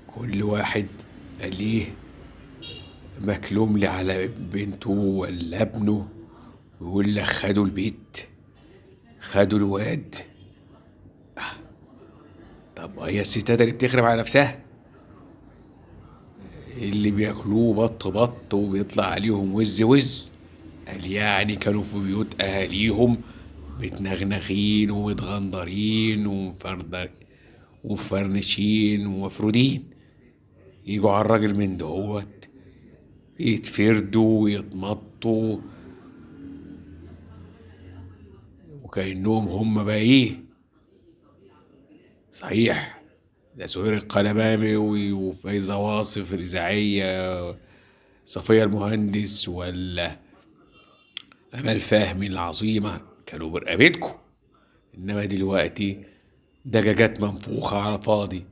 كل واحد قال ليه مكلوم لي على بنته ولا ابنه، ويقول لك خدوا البيت، خدوا الواد. طب هي الستات اللي بتخرب على نفسها، اللي بياكلوه بط بط وبيطلع عليهم وز وز، قال يعني كانوا في بيوت اهاليهم متنغنغين ومتغندرين ومفرنشين ومفرودين، يجوا على الراجل من دهوت يتفردوا ويتمطوا وكأنهم هم بقى ايه. صحيح ده سهير القلمامي وفايزة واصف الإذاعية، صفية المهندس، ولا أمال فهمي العظيمة، كانوا برقبتكم. إنما دلوقتي دجاجات منفوخة على فاضي.